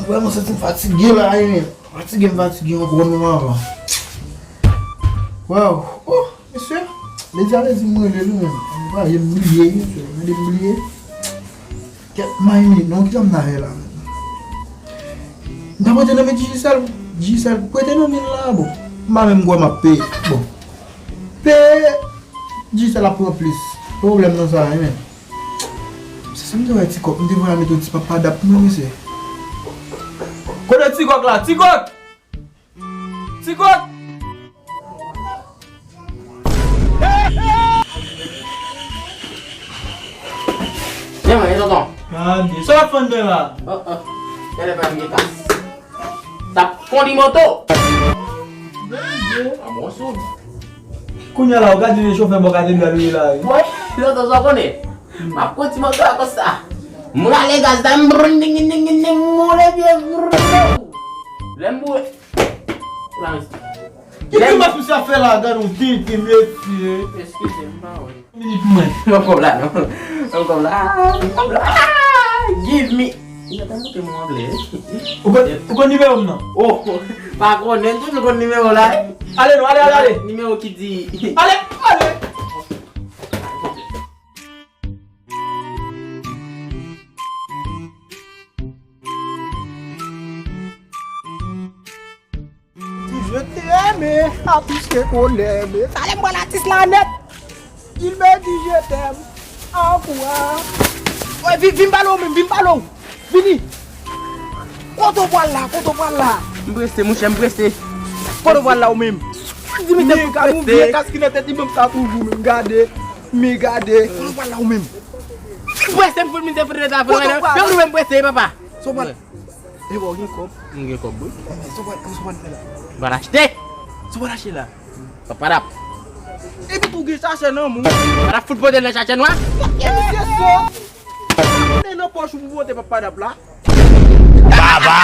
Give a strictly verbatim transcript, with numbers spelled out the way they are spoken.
Vrèman santi m fatige la, wi, men. Fatige, m fatige ankò, kòm avan. Waw. Oh, mesye. Ledi a ledi m rele l, wi, men. M pa, m bliye, wi, mesye. Mande m bliye. Kèt may minit, non, kisa m ta fè la, men? M ta prete nan men Digicel, Digicel prete nan men l la, bon. M pa menm kwè m ap peye, bon. Peye, Digicel ap pran plis. Pwoblèm nan sa, wi, men. Se sa m te wè ti kòk, m te voye al met yon ti papa dap mwen, mesye. Kote ti kòk la? Ti kòk! Ti kòk! Byen manje, tonton. Gade, sa w ap fè anndan la? Oh, oh. Gade pa m gen kas. Sa kondi moto. Bondye. A bon, sou. Kounye a la, ou gade yon chofè bò katedral ou ye la, wi. Wi, tonton, sa w konnen. M ap kondi moto a konsa. M rale gaz la, m brin, ding, ding, ding, ding, m woule pye, brin. Lè m boule. Ou la, mesye. Ki grimas misye ap fè la, gade yon tenten, mesye. Eskize m, pa wè. Minit mwen. Mwen kòb la, non. Mwen kòb la. Mwen kòb la. Give me. Li gentan montre mwen anglè. Ou konn, ou konn nimewo m nan? Oh, pa konnen, m toujou konn nimewo la. Ale non, ale, ale, ale. Nimewo ki di. Ale, ale. Di je t'aime, a plus que qu'on l'aime. Talè m pral atis la nèt. Il me dit je t'aime. An kwa? Oy, vin, vin pale w menm, vin pale w. Vini. Kote w pral la, kote w pral la? M prese, monchè, m prese. Kote w pral la ou menm? Di m se m prese. Ou vye kas ki nan tèt li, menm sa toujou menm. Gade, men gade. Kote w pral la ou menm? M prese, m fout mete frè ta frè. Kote w pral la? Fè w nou menm prese, papa. Sa w pral? E bò, gen kòb. M gen kòb, wi. Sa w pral, sa w pral fè la? M pral achte. Sa w pral achte la? Papadap. Epi tou gen sachè nan men w. Papadap fout pote l nan sachè nwa. Fòk gen misye sòt. Konnen nan pòch ou pou pote papadap la. Baba.